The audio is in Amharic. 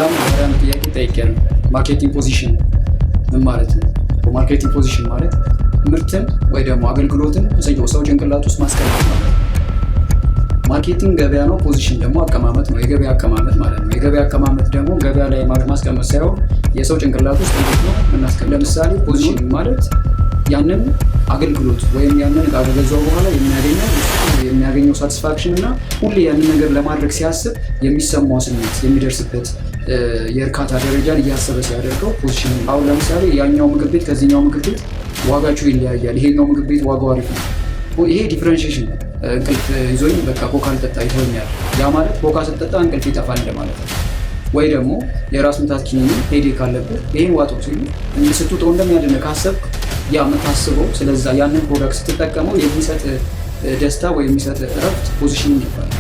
ሰላም፣ ዛሬ አንድ ጥያቄ ጠይቄያለሁ። Marketing position ምን ማለት ነው? Marketing position ማለት ምርትን ወይ ደግሞ አገልግሎትን ሰው ጭንቅላት ውስጥ ማስቀመጥ ማለት ነው። Marketing ገበያ ነው። Position ደግሞ አቀማመጥ ነው። የገበያ አቀማመጥ ማለት ነው። የገበያ አቀማመጥ ደግሞ ገበያ ላይ ማስቀመጥ ሳይሆን የሰው ጭንቅላት ውስጥ እንዴት ነው የምናስቀምጥ። ለምሳሌ position ማለት ያንን አገልግሎት ወይም ያንን እቃ ከገዛው በኋላ የሚያገኘው satisfaction እና ሁሌ ያንን ነገር ለማድረግ ሲያስብ የሚሰማው ስሜት፣ የሚደርስበት የእርካታ ደረጃን እያሰበ ሲያደርገው position። አሁን ለምሳሌ ያኛው ምግብ ቤት ከዚህኛው ምግብ ቤት ዋጋቸው ይለያያል። ይሄኛው ምግብ ቤት ዋጋው አሪፍ ነው። ይሄ differentiation ነው። እንቅልፍ ይዞኝ በቃ ኮካ ልጠጣ ይተወኛል። ያ ማለት ኮካ ስጠጣ እንቅልፍ ይጠፋል እንደማለት ነው። ወይ ደግሞ የራስ ምታት ኪኒኒ headache ካለብህ ይህን ዋጠው ሲሉ ስትውጠው እንደሚያድንህ ካሰብክ ያ የምታስበው ስለዛ ያንን product ስትጠቀመው የሚሰጥ ደስታ ወይ የሚሰጥ እረፍት position ይባላል።